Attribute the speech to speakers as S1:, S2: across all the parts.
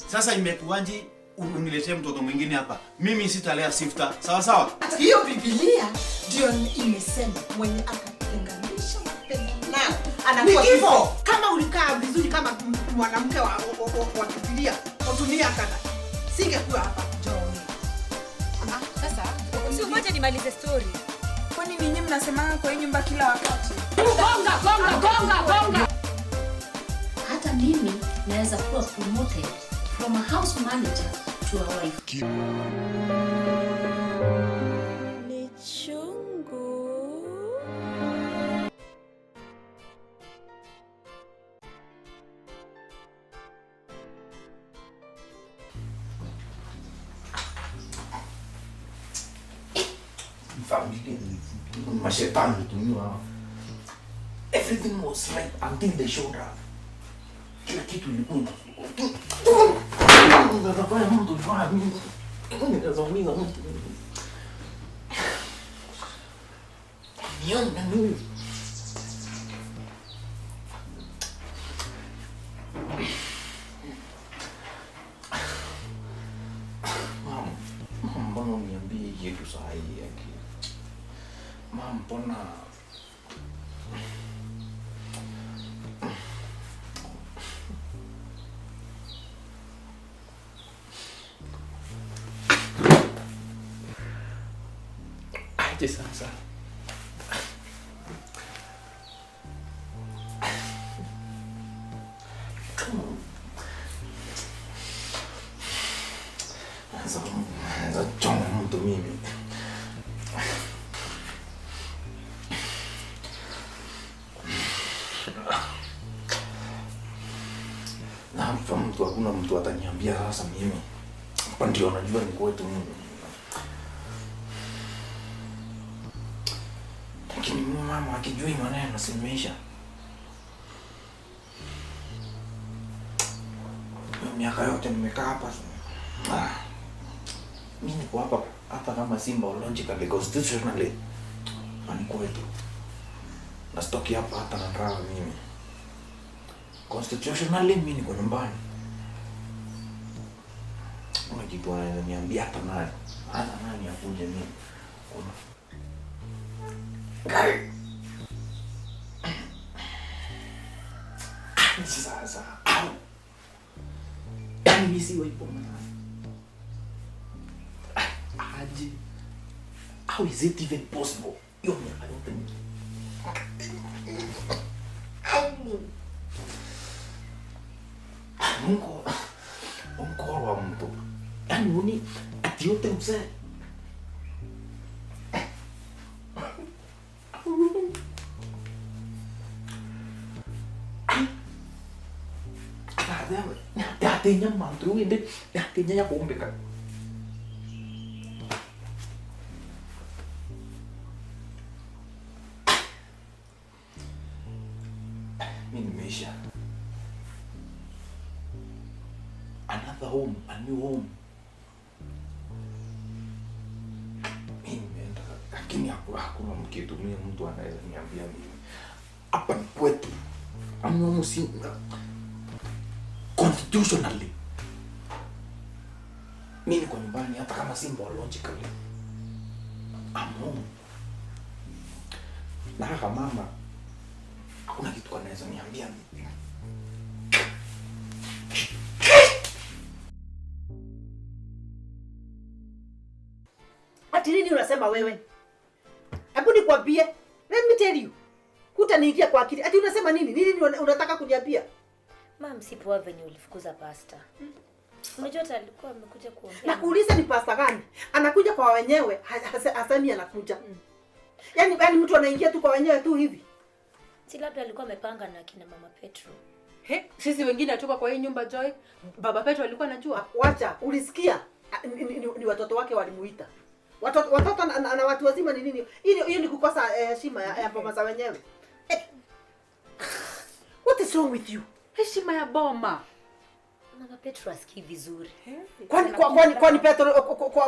S1: Sasa imekuwaje uniletee mtoto mwingine hapa? Mimi sitalea Sifta. Sawa sawa?
S2: Hiyo Biblia ndio imesema mwenye akatenganisha wapendanao anakuwa
S3: Ni kifo.
S2: Kama ulikaa vizuri kama mwanamke wa Biblia, utumia kana. Singekuwa hapa John.
S4: Sasa si ngoja nimalize story.
S5: Kwani ninyi mnasemanga kwa hii nyumba kila wakati?
S4: Gonga gonga gonga gonga.
S6: Hata mimi naweza kuwa promoted from a house manager to a wife.
S5: Ni chungu.
S7: Familia ni mashetani hutumiwa hawa. Everything was right until they showed up. Kila kitu ilikuwa inafanya mtu inaweza umiza mtu. Nione mimi. Mom, mom, mbona uniambie hii kitu saa hii yake? Mom, mbona aje sasa? Come on. Naweza choma mtu mimi. Na hapa mtu, hakuna mtu ataniambia sasa mimi. Hapa ndio najua ni kwetu mimi. Lakini mimi mama akijua hii maneno si nimeisha. Miaka yote nimekaa hapa. Ah. Mimi niko hapa hata kama symbologically, constitutionally ni kwetu. Na sitoki hapa hata na raha mimi. Constitutionally mimi niko nyumbani. Kuna kitu anaweza niambia hata nani? Hata nani akuje mimi. Kuna Kai. Sasa. Au. Yaani mimi si waipo mwana. Aje. How is it even possible? Hiyo miaka yote ni Au. Mungu mkoro wa mtu. Yaani uni ati yote mzee. Yatenya mantu ende yatenya yakumbika. Mimi nimeisha. Another home, a new home. Mimi nimeenda, lakini hakuna mkitu mimi mtu anaweza niambia mimi. Hapa ni kwetu. Amna msi constitutionally. Mimi niko nyumbani hata kama symbologically. I'm home. Na haka mama hakuna kitu anaweza niambia mimi.
S2: Ati nini unasema wewe? Hebu nikwambie, let me tell you. Hutaniingia kwa akili. Ati unasema nini? Nini unataka kuniambia?
S6: Mom, si poa venye ulifukuza pasta. Unajua hata alikuwa amekuja kuongea.
S2: Nakuuliza ni pasta gani? Anakuja kwa wenyewe, hasemi anakuja. Yaani mtu anaingia tu kwa wenyewe tu hivi.
S6: Si labda alikuwa amepanga na kina Mama Petro.
S4: He, sisi wengine hatuko kwa hii nyumba Joy. Baba Petro alikuwa anajua.
S2: Wacha, ulisikia? Ni watoto wake walimuita. Watoto na watu wazima ni nini? Hiyo ni kukosa heshima ya boma za wenyewe. What is wrong with you?
S4: Heshima ya boma.
S6: Mama Petro asikii vizuri.
S2: Kwani Petro,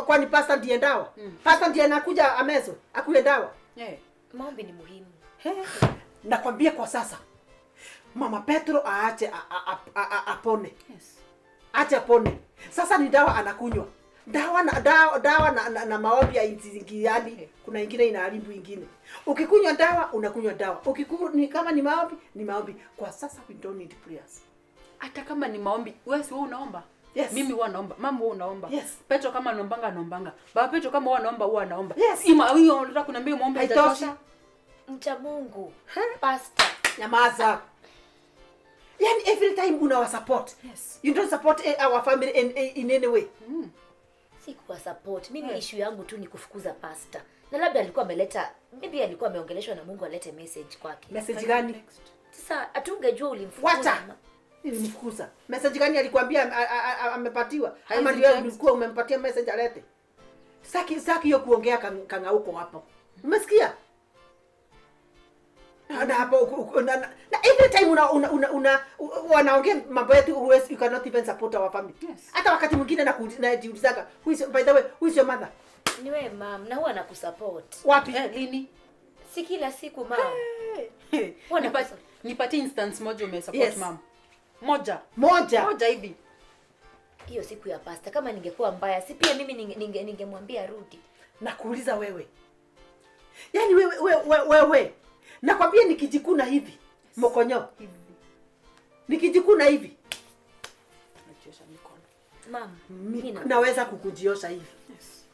S2: kwani pasta ndiye dawa? Pasta ndiye anakuja amezo, akule dawa.
S6: Maombi ni muhimu.
S2: Nakwambia kwa sasa Mama Petro aache apone. Acha pone. Sasa ni dawa anakunywa. Dawa na dawa na maombi ya ingiani, kuna ingine inaharibu ingine. Ukikunywa dawa unakunywa dawa. Ukikunywa kama ni maombi, ni maombi. Kwa sasa we don't need prayers.
S4: Hata kama ni maombi, wewe si wewe unaomba?
S2: Yes.
S4: Mimi huwa naomba, mama huwa unaomba.
S2: Yes.
S4: Petro kama anaombanga anaombanga. Baba Petro kama huwa anaomba huwa anaomba.
S2: Yes.
S4: Ima huyo unataka kuniambia maombi
S2: Haitoshi.
S4: haijatosha?
S6: Mcha Mungu. Pastor.
S2: Nyamaza. Yani every time unawa support.
S4: Yes.
S2: You don't support our family in any way.
S6: Si kuwa support. Mimi issue yangu tu ni kufukuza pastor. Na labda alikuwa ameleta, maybe alikuwa ameongeleshwa na Mungu alete message kwake.
S2: Message gani?
S6: Sasa hatungejua ulimfukuza.
S2: Wacha. Nilimfukuza. Message gani alikwambia amepatiwa? Ama
S4: Hizi
S2: ndio
S4: text.
S2: ulikuwa umempatia message alete? Saki hiyo kuongea kangauko hapo. Umesikia? Na hapo na every time una wanaongea mambo yetu, you cannot even support our family.
S4: Yes.
S2: Hata wakati mwingine najiulizaga, who is, by the way, who is your mother?
S6: Ni wewe mam, na huwa nakusupport.
S2: Wapi?
S4: Lini?
S6: Si kila siku mam. Huwa nakusupport.
S4: Nipatie instance moja umesupport
S2: Yes.
S4: mam. Moja.
S2: Moja.
S4: Moja hivi.
S6: Hiyo siku ya pasta kama ningekuwa mbaya, si pia mimi ningemwambia rudi.
S2: Nakuuliza wewe. Yaani wewe. Nakwambia nikijikuna hivi. Mokonyo.
S4: Hivi.
S2: Nikijikuna hivi.
S4: Najiosha mikono.
S6: Mam, mimi
S2: Naweza kukujiosha hivi.
S4: Yes.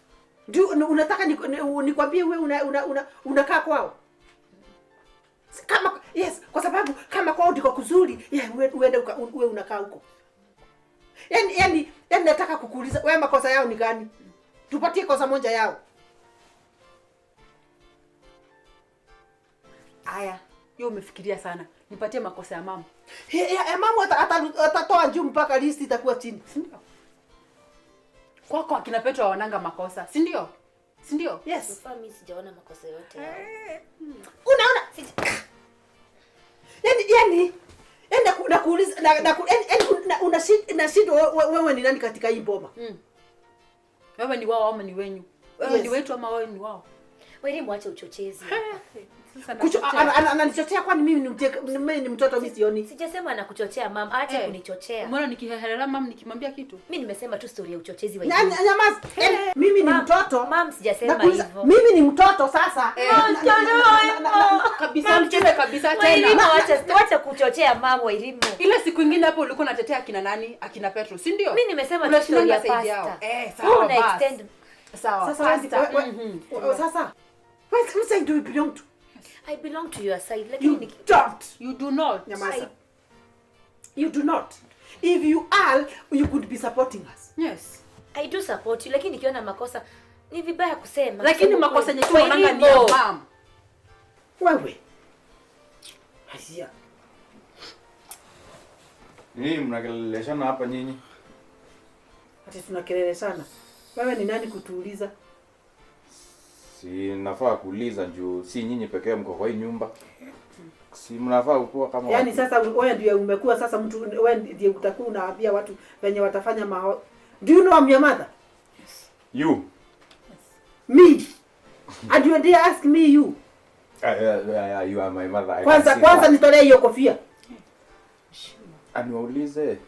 S2: Ndio unataka nikwambie wewe unakaa kwao? Kama yes, kwa sababu kama kwao ndiko kuzuri, uende wewe unakaa huko. Yaani nataka kukuuliza wewe makosa yao ni gani? Tupatie kosa moja yao.
S4: Aya, hiyo umefikiria sana. Nipatie makosa ya mama.
S2: Mama atatoa juu mpaka list itakuwa chini.
S4: Si ndio? Kwako akina Petro hawananga makosa, si ndio? Si ndio?
S2: Yes.
S6: Sasa mimi sijaona makosa yote yao.
S2: Unaona? Yaani nakuuliza unashindwa wewe ni nani katika hii boma?
S4: Wewe ni wao ama ni wenyu? Wewe
S2: Yes.
S4: ni wetu ama wewe ni wao?
S6: Wewe mwache uchochezi.
S2: Ananichochea kwani mimi ni mtoto mimi sioni.
S6: Sijasema anakuchochea mam, aache kunichochea.
S4: Umeona nikiheherera mam nikimwambia kitu?
S6: Mimi nimesema tu story ya uchochezi wa
S2: Nyamaza. Mimi ni mtoto.
S6: Mam, sijasema hivyo.
S2: Mimi ni mtoto sasa.
S4: Kabisa mcheze kabisa tena.
S6: Wacha kuchochea mam Wairimu.
S4: Ile siku nyingine hapo ulikuwa unatetea akina nani? Akina Petro, si ndio?
S6: Mimi nimesema tu story ya pastor.
S4: Sawa.
S6: Una extend.
S4: Sawa.
S2: Sasa. Where side do you belong to?
S6: I belong to your side. Lakini
S2: You don't.
S4: You do not.
S2: Nyamaza. You do not. If you are, you could be supporting us.
S4: Yes.
S6: I do support you, lakini nikiona makosa ni vibaya kusema.
S4: Lakini makosa yenye tunaonanga ni ya mam.
S2: Wewe. Hasia.
S7: Nini mnakeleleshana hapa nyinyi?
S2: Ati tunakeleleshana. Wewe ni nani kutuuliza?
S7: Si nafaa kuuliza juu si nyinyi pekee mko kwa hii nyumba. Si mnafaa kukua kama
S2: Yaani
S7: watu.
S2: Sasa wewe ndiye umekuwa sasa mtu, wewe ndiye utakuwa unaambia watu wenye watafanya mao. Do you know I'm your mother?
S4: Yes.
S7: You.
S2: Yes. Me. And you dare ask me you.
S7: You are my mother.
S2: Kwanza nitolee hiyo kofia.
S7: Aniwaulize.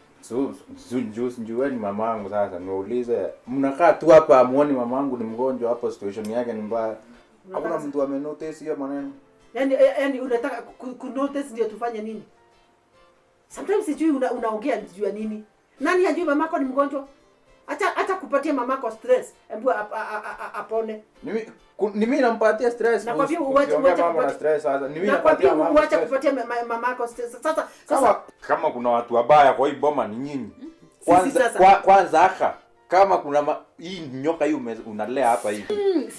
S7: Jueni mamangu sasa niwaulize, mnakaa tu hapa muone mamangu ni mgonjwa hapo, situation yake ni mbaya. Hakuna mtu amenotice hiyo maneno.
S2: Yaani unataka ku notice ndio tufanye nini? Sometimes sijui unaongea juu ya nini? Nani ajui mamako ni mgonjwa? Acha kupatia mamako stress, hebu apone.
S7: Ni mimi nampatia stress.
S2: Nakwambia uache kupatia
S7: stress sasa. Ni mimi napatia mama.
S2: Uache kupatia mamako stress. Sasa
S7: kama kuna watu wabaya kwa hii boma ni nyinyi. Kwanza aka kama kuna hii nyoka hii unalea hapa hivi.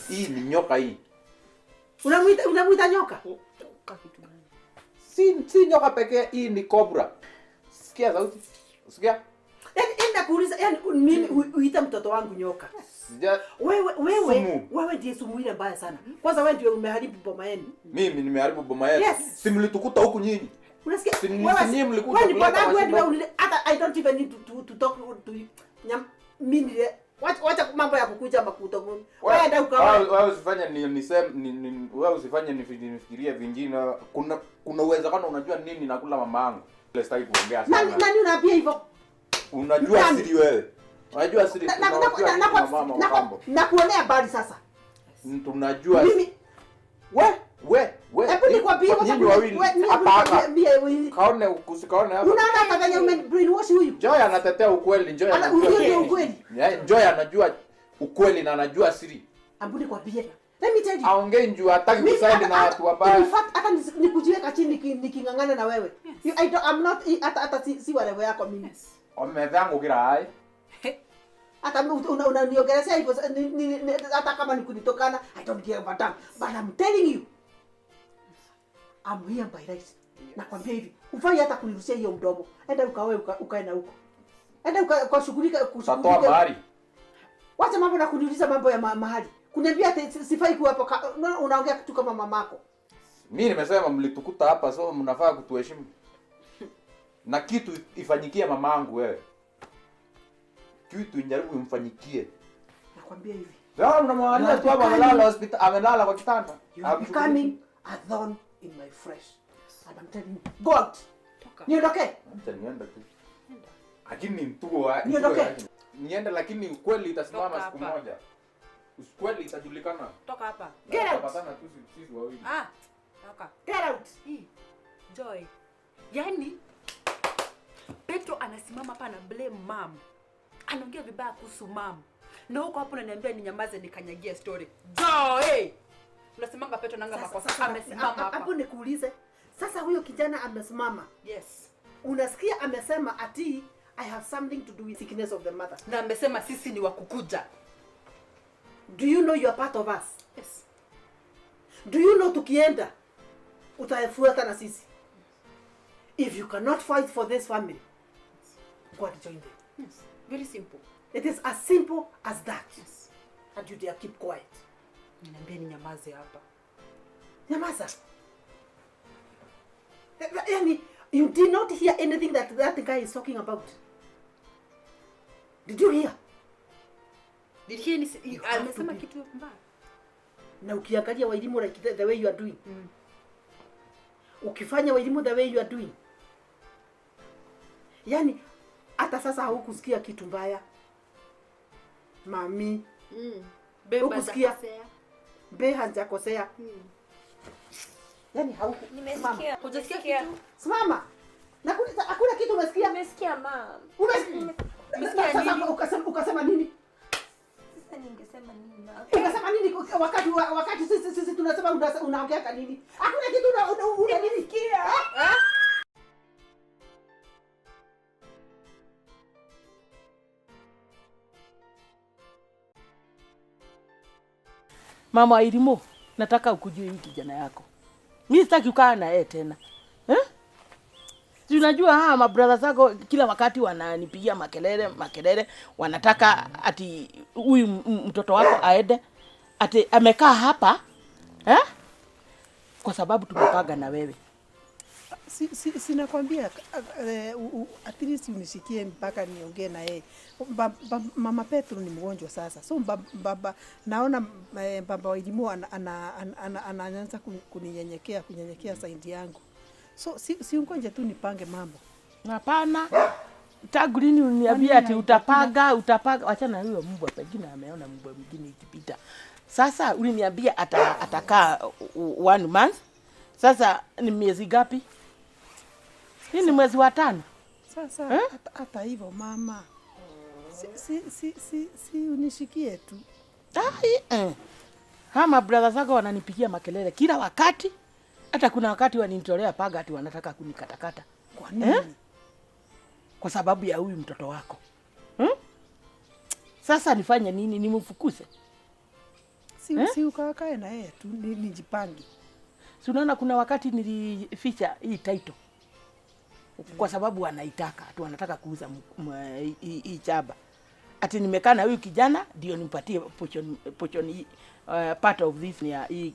S7: Hii ni nyoka hii.
S2: Unamuita nyoka?
S7: Si nyoka pekee, hii ni cobra. Sikia sauti. Sikia.
S2: Yaani nakuuliza, yaani mimi uita mtoto wangu nyoka. Wewe ndiye sumu ile mbaya sana. Kwanza wewe ndiye umeharibu boma yenu.
S7: Mimi nimeharibu boma yetu.
S2: Yes.
S7: Si mlitukuta huku nyinyi.
S2: Unasikia?
S7: Si mlikuta.
S2: Wewe ni bwana wewe ndiye hata I don't even need to talk to you. Mimi wacha mambo ya kukuja makuta. Wewe enda ukawa.
S7: Wewe usifanye ni wewe usifanye nifikirie vingine. Kuna uwezekano unajua nini nakula mama yangu. Sitaki kuongea sana.
S2: Nani unaambia hivyo?
S7: Unajua
S2: Nani?
S7: siri wewe. Unajua siri. Tunajua kina mama wa kambo.
S2: Nakuonea habari sasa.
S7: Tunajua.
S2: Mimi
S7: We.
S2: Hebu nikwambie wacha
S7: Nyinyi wawili. Hapa hapa. Kaone usikaone hapa.
S2: Unaona hata venye ume brainwash huyu.
S7: Joy anatetea ukweli, Joy anajua.
S2: Huyu ndio ukweli.
S7: Yeah, Joy anajua ukweli na anajua siri.
S2: Hebu nikwambie. Let me tell you.
S7: Aongei njoo hataki kusaidi na watu wabaya.
S2: In fact hata nikujiweka chini niking'ang'ana na wewe. You, I don't, I'm not hata si walewe yako mimi.
S7: Omedhangu kila hai.
S2: Hata unaniongelesea hivyo hata kama nikunitokana, I don't give a damn. But I'm telling you, I'm here by right. Nakwambia hivi, ufai hata kunirushia hiyo mdomo. Enda ukaoe ukae na huko. Enda ukashughulika
S7: Utatoa mahali.
S2: Wacha mambo na kuniuliza mambo ya mahali. Kuniambia ati sifai kuwa hapo, unaongea kitu kama mamako.
S7: Mimi nimesema mlitukuta hapa, so mnafaa kutuheshimu. Na kitu ifanyikie mamangu wewe. Kitu injaribu imfanyikie.
S2: Nakwambia hivi.
S7: Sasa mnamwangalia tu hapa amelala hospitali, amelala kwa kitanda.
S2: You are becoming a thorn in my flesh. And I'm telling you, go out.
S4: Toka.
S2: Niondoke.
S7: Acha niende tu. Lakini mtuo
S2: Niondoke.
S7: Niende, lakini ukweli itasimama
S4: Toka
S7: siku
S4: hapa.
S7: moja. Ukweli itajulikana.
S4: Toka hapa.
S2: Get out.
S7: Tutapatana tu sisi wawili.
S4: Ah, toka.
S2: Get out.
S4: Joy. Yaani Petro anasimama hapa na blame mom. Anaongea vibaya kuhusu mom. Na huko hapo unaniambia ninyamaze nikanyagie story. Joy! Unasimanga Petro nanga makosa amesimama hapa.
S2: Hapo nikuulize. Sasa huyo kijana amesimama.
S4: Yes.
S2: Unasikia amesema ati I have something to do with sickness of the mother.
S4: Na amesema sisi ni wakukuja.
S2: Do you know you are part of us?
S4: Yes.
S2: Do you know tukienda utafuata na sisi? If you cannot fight for this family, go and join them.
S4: Yes. Very simple.
S2: It is as simple as that.
S4: Yes.
S2: And you dare keep quiet.
S4: Niambie ninyamaze hapa.
S2: Nyamaza. Yani, you did not hear anything that that guy is talking about. Did you hear?
S4: Did he any amesema kitu mbaya?
S2: Na ukiangalia Wairimu like the way you are doing. Ukifanya Wairimu the way you are doing. Yani hata sasa hukusikia kitu mbaya. Mami.
S4: Beba
S2: Hukusikia?
S4: hajakosea.
S2: Be hajakosea. Yani hauku.
S5: Nimesikia.
S4: Hujasikia
S5: Nimesikia.
S4: kitu?
S2: Simama. Na hakuna kitu umesikia?
S5: Nimesikia mom.
S2: Umesikia?
S4: Umesikia
S2: Sasa
S4: nini?
S2: ukasema nini?
S5: Sasa ningesema nini mom?
S2: Ukasema nini wakati sisi tunasema unaongea nini? Hakuna kitu una nini?
S4: Ah?
S2: Mama Wairimu, nataka ukujue huyu kijana yako. Mimi sitaki kukaa na yeye tena. Eh? Si unajua hawa mabrother zako kila wakati wananipigia makelele, wanataka ati huyu mtoto wako aende, ati amekaa hapa eh? Kwa sababu tumepanga na wewe.
S3: Sinakwambia at least unishikie mpaka niongee na yeye. Mama Petro ni mgonjwa sasa. So baba naona baba Wairimu anaanza kuninyenyekea, kunyenyekea saidi yangu. So si ungoje tu nipange mambo.
S2: Hapana. Tangu lini uniambia ati utapanga, achana na huyo mbwa, pengine ameona mbwa mwingine ikipita. Sasa uliniambia atakaa 1 month. Sasa ni miezi ngapi? Hii ni mwezi wa 5.
S3: Sasa
S2: Eh?
S3: hata hivyo mama. Si unishikie tu.
S2: Ai, eh. Hama brother zako wananipigia makelele kila wakati. Hata kuna wakati wananitolea paga ati wanataka kunikatakata.
S3: Kwa nini?
S2: Eh? Kwa sababu ya huyu mtoto wako. Sasa nifanye nini? Nimfukuze?
S3: Si ukakae na yeye tu nijipange.
S2: Si unaona kuna wakati nilificha hii title kwa sababu wanaitaka, tu wanataka kuuza hii chaba. Ati nimekaa na huyu kijana ndio nimpatie portion hii, part of this ya hii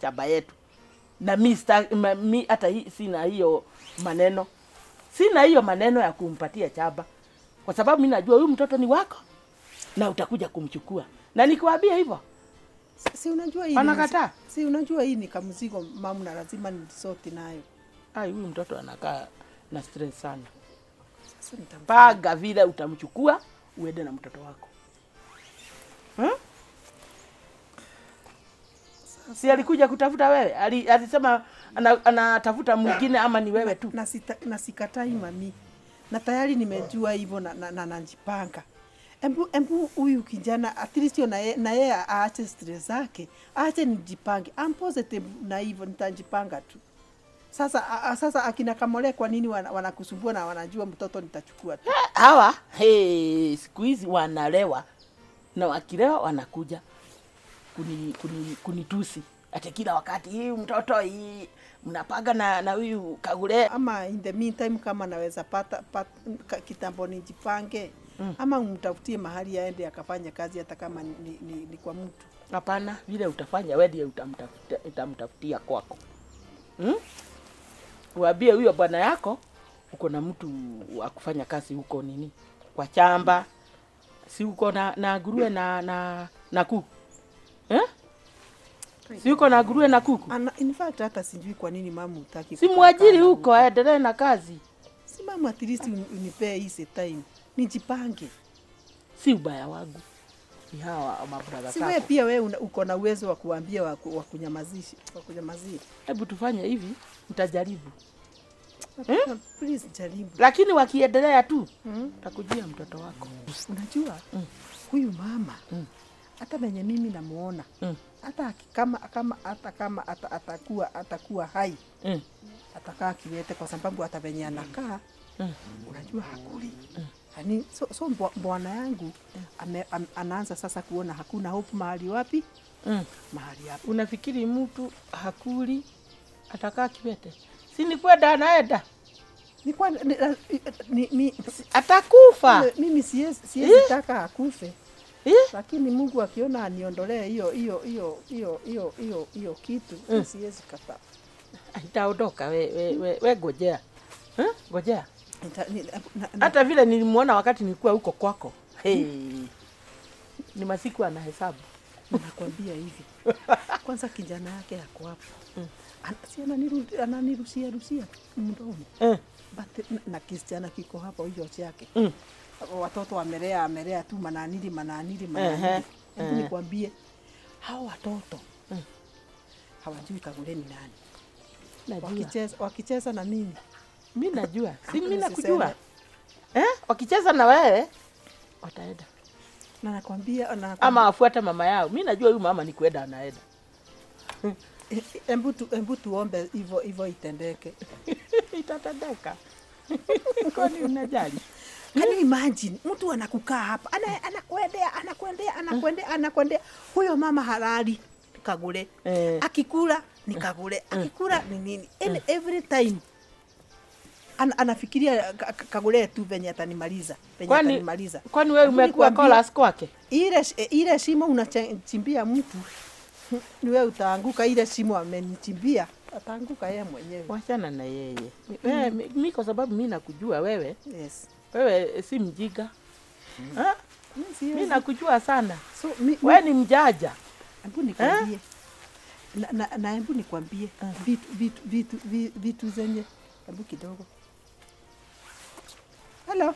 S2: chaba yetu. Na mi hata hii sina hiyo maneno. Sina hiyo maneno ya kumpatia chaba. Kwa sababu mimi najua huyu mtoto ni wako na utakuja kumchukua. Na nikiwaambia hivyo
S3: Si unajua hii
S2: Wanakataa?
S3: Si unajua hii ni kamzigo mamu na lazima nisoti nayo.
S2: Ai, huyu mtoto anakaa na stress sana.
S3: Sasa nitamfanya.
S2: Paga vile utamchukua uende na mtoto wako. Si alikuja kutafuta wewe? Alisema anatafuta mwingine ama ni wewe tu?
S3: Na sikatai mami, na tayari nimejua hivyo na najipanga. Embu huyu kijana at least yo na yeye aache stress zake, aache nijipange. I'm positive na hivyo nitajipanga tu. Sasa akina Kamole kwa nini wanakusumbua na wanajua mtoto nitachukua tu?
S2: Hawa hey, siku hizi wanalewa na wakilewa wanakuja kunitusi ati kila wakati hii mtoto hii mnapaga na huyu Kagure.
S3: Ama in the meantime kama naweza pata kitambo nijipange, ama umtafutie mahali aende akafanye kazi hata kama ni kwa mtu.
S2: Hapana, vile utafanya wewe ndiye utamtafutia kwako. Uambie huyo bwana yako uko na mtu wa kufanya kazi huko nini? Kwa chamba. Si uko na nguruwe na kuku. Si uko na nguruwe na kuku?
S3: In fact hata sijui kwa nini mama hutaki
S2: Si
S3: kukaa
S2: mwajiri
S3: na
S2: huko
S3: huko.
S2: aendelee na kazi.
S3: Si mama at least unipee hii time. Nijipange.
S2: Si ubaya wangu. Ni hawa mabrother
S3: Si wewe
S2: zako.
S3: pia wewe uko na uwezo wa kuambia wa kunyamazisha, wa kunyamazia.
S2: Hebu tufanye hivi, nitajaribu.
S3: Please jaribu.
S2: Lakini wakiendelea tu, takujia mtoto wako.
S3: Unajua huyu mama hata venye mimi namuona hata kama atakuwa hai atakaa kiwete kwa sababu hata venye anakaa unajua hakuli. Yani, so bwana yangu anaanza sasa kuona hakuna hope mahali wapi? Mahali hapo.
S2: Unafikiri mtu hakuli atakaa kiwete? Si ni kwenda anaenda?
S3: Ni kwa, ni, ni,
S2: Atakufa.
S3: Mimi siwezi taka akufe. Lakini Mungu akiona aniondolee hiyo kitu, siwezi kataa.
S2: Itaondoka we ngojea. Ngojea.
S3: Nita,
S2: Hata vile nilimuona wakati nilikuwa huko kwako. Hey. Ni masiku anahesabu.
S3: Nakwambia hivi. Kwanza kijana yake ako hapo. Si ananirushia rushia mdomo. But na kisichana kiko hapo hiyo chake. Watoto amelea tu mananili mananili mananili. Hebu nikwambie hao watoto hawajui Kagure ni nani.
S2: Najua.
S3: Wakicheza na mimi.
S2: Mimi najua. Si mimi
S3: Nisiseme.
S2: nakujua. Wakicheza na wewe wataenda.
S3: Na nakwambia
S2: Ama wafuata mama yao. Mimi najua huyu mama ni kwenda anaenda.
S3: Embu tuombe hivyo itendeke.
S2: Itatendeka. Kwani unajali?
S3: Can you imagine mtu anakukaa hapa, anakuendea, anakuendea, anakuendea, anakuendea. Huyo mama halali Kagure. Akikula ni Kagure, akikula ni nini? And every time anafikiria Kagure tu venye atanimaliza, venye atanimaliza.
S2: Kwani wewe
S3: Lakini
S2: umekuwa
S3: nikwambie,
S2: chorus kwake?
S3: Ile shimo unachimbia mtu ni wewe utaanguka. Ile shimo amenichimbia ataanguka yeye mwenyewe.
S2: Wachana na yeye. Mi kwa sababu mi nakujua wewe.
S3: Yes.
S2: Wewe si mjinga. Ha?
S3: Mi siwezi.
S2: Mi nakujua sana.
S3: So, mi,
S2: Wewe ni mjaja.
S3: Hebu nikwambie. Na hebu nikwambie vitu zenye. Hebu kidogo. Hello.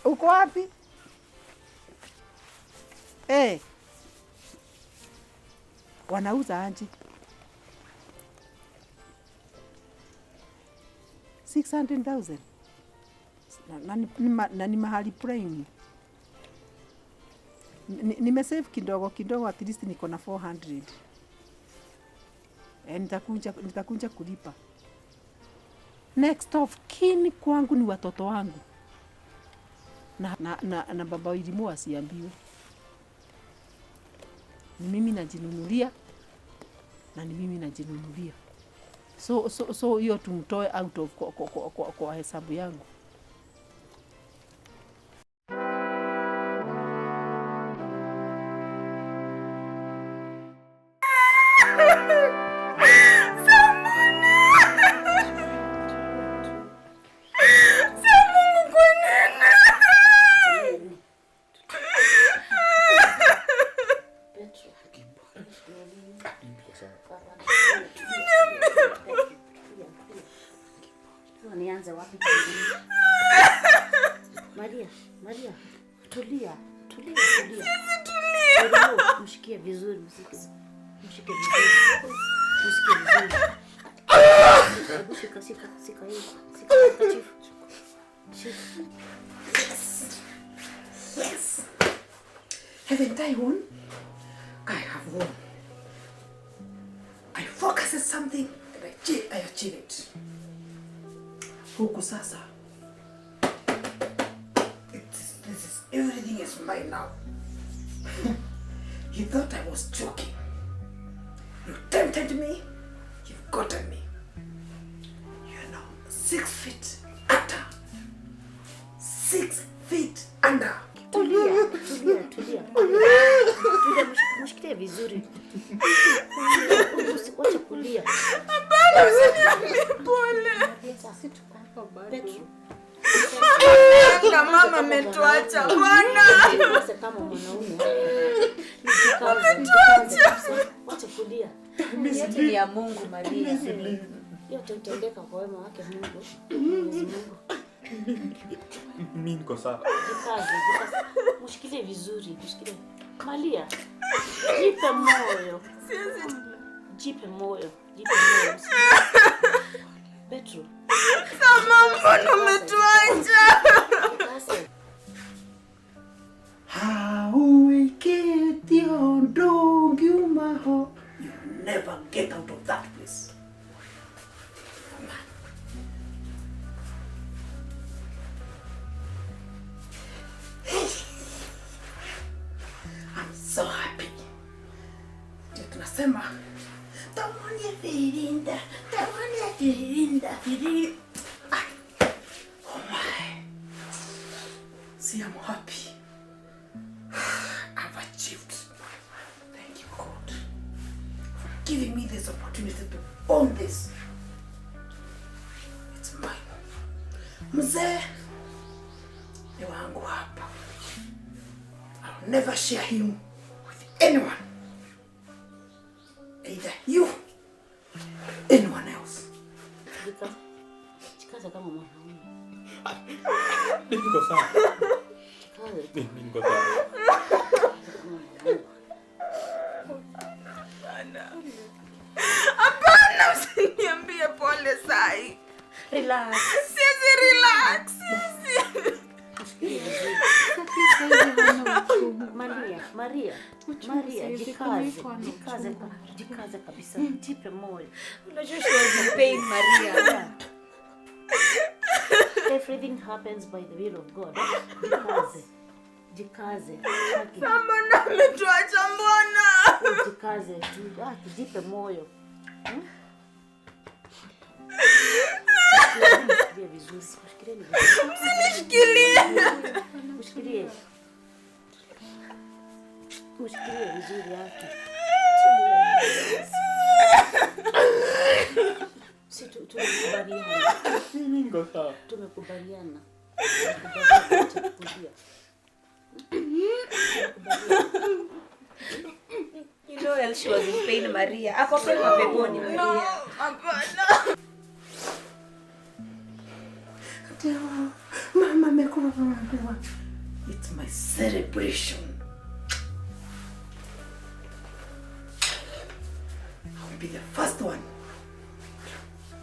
S3: Uko wapi? Wanauza aje? 600,000. Na ni mahali prime. Nimesave kidogo kidogo, at least niko na 400. Nitakunja kulipa. Next of kin kwangu ni watoto wangu. Na baba Ilimu asiambiwe. Ni mimi najinunulia na ni mimi najinunulia. So hiyo tumtoe out of kwa hesabu yangu.
S6: Nianze wapi? Maria, Maria, tulia, tulia, tulia. Tulia. Mshikie vizuri, mshike. Mshike vizuri. Mshike vizuri. Hebu shika, shika, shika hii. Shika handkerchief. Shika.
S3: Yes. Yes. Haven't I won? I have won. I focus on something and I achieve it. Huku sasa. This is everything is mine now. You thought I was joking. You tempted me. You've gotten me. You're now 6 feet under. 6 feet under.
S6: Tulia, tulia, tulia. Tulia, mshikilie vizuri. Wacha kulia.
S4: Hapana, usiniambie pole.
S6: Sisi tuko hapa bado.
S4: Na mama ametuacha bwana.
S6: Sasa kama mwanaume. Ametuacha. Wacha kulia.
S5: Yote ni ya Mungu, Maria.
S6: Yote utendeka kwa wema wake Mungu. Mwenyezi Mungu.
S7: Mimi niko sawa.
S6: Jikaze, jikaze. Mshikilie vizuri, mshikilie. Maria, jipe moyo. Jipe moyo, jipe moyo. Petro.
S4: Sama, mbona umetuacha?
S6: Jikaze.
S3: You never get out of that place. I'm so happy. Ndio tunasema tamani firinda, tamani firinda, firinda. Oh my. See, I'm happy. I've achieved. Thank you, God, for giving me this opportunity to own this. It's mine. Mzee ni wangu hapa. I'll never share him with anyone. Either you or anyone else.
S6: Jikaze. Jikaze kama mwanaume.
S7: Mimi niko sawa.
S6: Jikaze.
S7: Mimi niko sawa.
S6: Kama mwanaume.
S4: Hapana, usiniambie pole sai.
S6: Relax.
S4: Siwezi relax. Siwezi.
S6: Mshikilie vizuri. Maria, Maria, Maria, jikaze, jikaze, jikaze kabisa. Jipe moyo.
S5: Unajua she was in pain, Maria.
S6: Yeah. Everything happens by the will of God. Jikaze. Jikaze. Haki.
S4: Mbona umetuacha mbona?
S6: Jikaze tu. Haki, jipe moyo. Mshikilie vizuri. Mshikilie vizuri.
S4: Msinishikilie.
S6: Mshikilie. Mshikilie vizuri haki. Si tumekubaliana.
S7: Mimi niko sawa.
S6: Tumekubaliana. Tumekubaliana kulia.
S5: You know well she was in pain, Maria. Ako pema peponi,
S4: No,
S5: Maria.
S4: hapana.
S3: Mama amekuwa, mama amekuwa. It's my celebration. I'll be the first one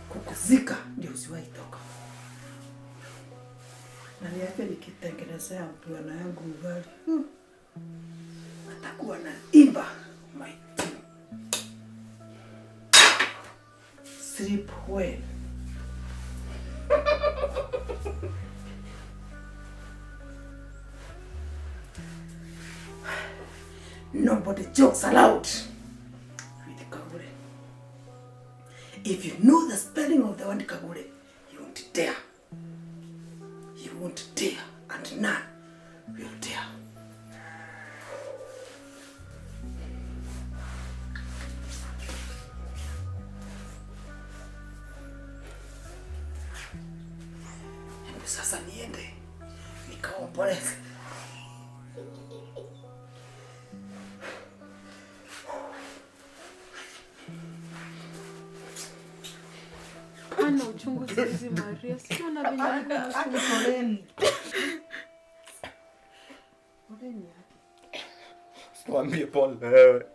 S3: kukuzika ndio usiwahi toka. Na niache nikitengenezea bwana yangu ugali. Atakuwa na imba my team. Sleep well. Nobody jokes allowed with Kagure. If you know the spelling of the word Kagure, you won't dare. You won't dare, and none will dare. Hebu sasa niende nikaomboleze.
S4: na uchungu sisi Maria. Sio na venye niko na uchungu.
S3: Poleni. Poleni.
S7: Siwambie pole wewe.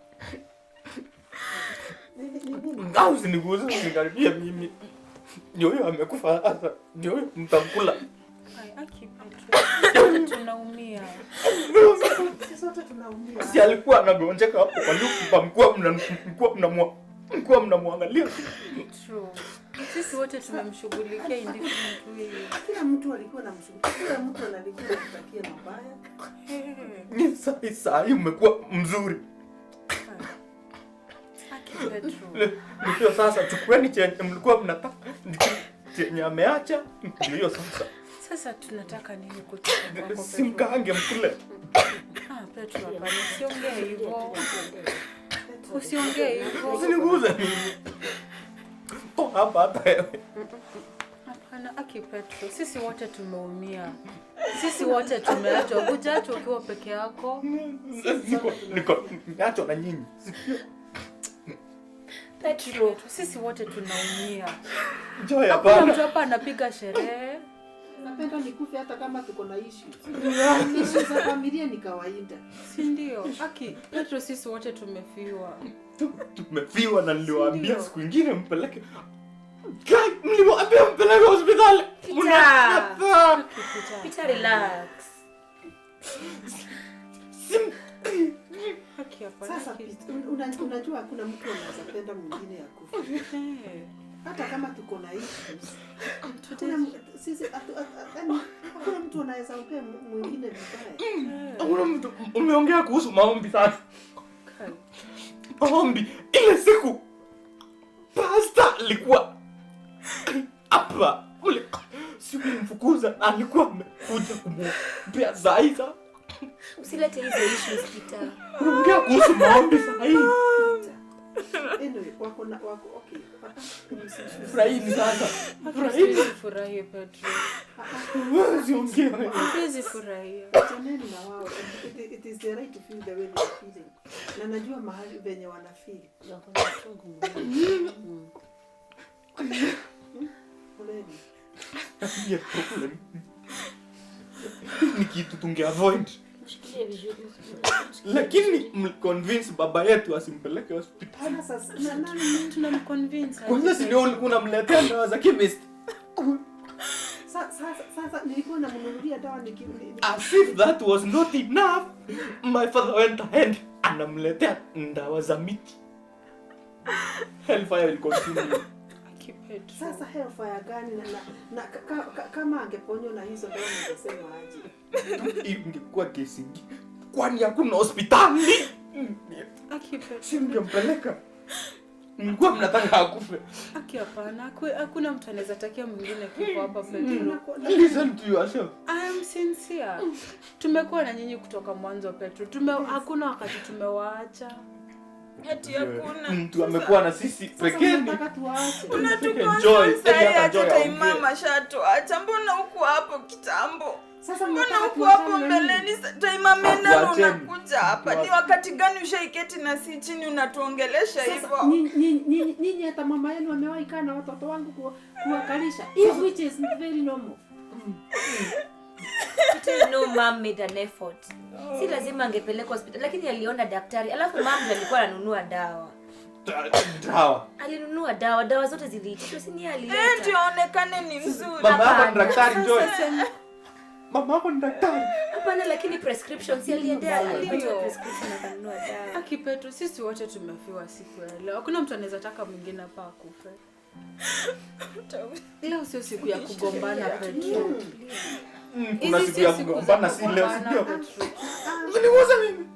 S7: Au usiniguze, usinikaribie mimi. Ndio huyo amekufa sasa. Ndio huyo mtamkula.
S4: Ai, aki Petro. Tunaumia.
S3: Sisi sote tunaumia.
S7: Si alikuwa anagonjeka hapo kwa nyumba, mkuwa mnamwangalia.
S4: True. Sisi wote tumemshughulikia in different ways.
S3: Kila mtu alikuwa anamshughulikia, kila mtu alikuwa anamtakia mabaya.
S7: Ni sahi umekuwa mzuri.
S4: Aki Petro.
S7: Ndio sasa chukueni chenye mlikuwa mnataka. Chenye ameacha ndio hiyo sasa.
S4: Sasa tunataka nini kutoka kwako Petro?
S7: Simkaange mkule.
S4: Ah, Petro hapana, usiongee hivyo. Usiongee hivyo.
S7: Usiniguze mimi. Toka hapa hata wewe.
S4: Hapana, aki Petro, sisi wote tumeumia. Sisi wote tumeachwa. Hujaachwa ukiwa peke yako.
S7: Niko niachwa na nyinyi.
S6: Petro,
S4: Sisi wote tunaumia.
S7: Joy
S4: Hakuna
S7: hapana.
S4: mtu hapa anapiga sherehe.
S3: Napenda nikufe hata kama tuko na issues. Issues za familia ni kawaida.
S4: Si ndio? Aki Petro, sisi wote tumefiwa.
S7: Tumefiwa na niliwaambia
S4: Ndio.
S7: siku ingine mpeleke. Guy, mliwaambia mpeleke hospitali.
S6: Peter.
S7: Mnakataa.
S4: Aki Peter.
S6: Peter relax.
S4: Aki hapana.
S3: Sasa
S4: Aki.
S3: Pete, unajua hakuna mtu anaweza penda mwingine akufe.
S4: Eh.
S3: Hata kama tuko na issues. Hakuna sisi yaani, hakuna mtu anaweza ombea mwingine vibaya.
S7: Hakuna mtu umeongea kuhusu maombi sasa.
S4: Kai.
S7: Maombi ile siku pastor alikuwa hapa. Ule siku mfukuza alikuwa amekuja kumwombea Zaida.
S6: Usilete hizo issues Peter.
S7: Unaongea kuhusu maombi sahi.
S3: Anyway, wako na wako okay.
S7: Furahini sasa.
S4: Aki,
S7: Furahini.
S4: siwezi furahia Petro.
S7: Usiongee wewe.
S4: Siwezi furahia.
S3: Achaneni na wao. It is their right to feel the way they are feeling. Na najua mahali venye wana feel.
S6: Wako na uchungu mwingi.
S3: Poleni.
S7: Yeah, problem. Ni kitu tunge avoid.
S6: Mshikilie vizuri.
S7: Lakini mliconvince baba yetu asimpeleke hospitali.
S3: Sasa na nani
S4: Tunamconvince.
S7: Kwanza si ndio ulikuwa unamletea dawa za chemist.
S3: Sasa nilikuwa namnunulia dawa niki
S7: As if that was not enough, my father went ahead anamletea dawa za miti. Hellfire will consume you.
S4: Aki Petro.
S3: Sasa hellfire gani na kama angeponywa na hizo dawa ningesema aje?
S7: Ingekuwa kesi ingine. Kwani hakuna hospitali?
S4: Aki Petro.
S7: Si mngempeleka. Mlikuwa mnataka akufe.
S4: Aki hapana. Hakuna mtu anaweza takia mwingine kifo hapa Petro.
S7: Listen to yourself.
S4: I am sincere. Tumekuwa na nyinyi kutoka mwanzo Petro. Hakuna wakati tumewaacha.
S5: Ati hakuna.
S7: Mtu amekuwa na sisi
S3: Sasa
S7: pekeni.
S3: mnataka tuwaache.
S7: Joy,
S5: Unatuconvince
S7: hata
S5: hata
S7: Joy
S5: time
S7: aongee.
S5: mama shatuacha. Mbona huku hapo kitambo?
S3: Sasa
S5: Mbona
S3: mnataka
S5: huku hapo
S3: tuachane na nini?
S5: mbeleni time ameenda na
S7: Hatuacheni.
S5: unakuja hapa? Ni wakati gani ushaiketi na si chini unatuongelesha
S3: Sasa
S5: hivyo?
S2: Nyinyi hata mama yenu amewahi kaa na watoto wangu kuwakalisha. If which is very normal.
S6: Peter, no mom made an effort. Si lazima angepelekwa hospitali, lakini aliona daktari. Alafu mom ndiye alikuwa ananunua dawa.
S7: Dawa.
S6: Alinunua dawa, dawa zote ziliitishwa, si ni yeye
S5: Eh,
S6: alileta.
S5: ndio aonekane ni mzuri.
S7: Mama yako ni daktari Joy. Mama yako ni daktari.
S6: Hapana, lakini prescription si aliendea, alipatiwa
S4: Ndio.
S6: prescription akanunua dawa.
S4: Aki Petro, sisi wote tumefiwa siku ya leo. Hakuna mtu anaweza taka mwingine hapa akufe. Leo sio siku ya kugombana Petro.
S7: Kuna
S4: Hizi
S7: siku ya
S4: sio siku za
S7: kugombana si leo, si
S4: kugombana,
S7: ndio?
S4: Petro.
S7: Usiniguze mimi.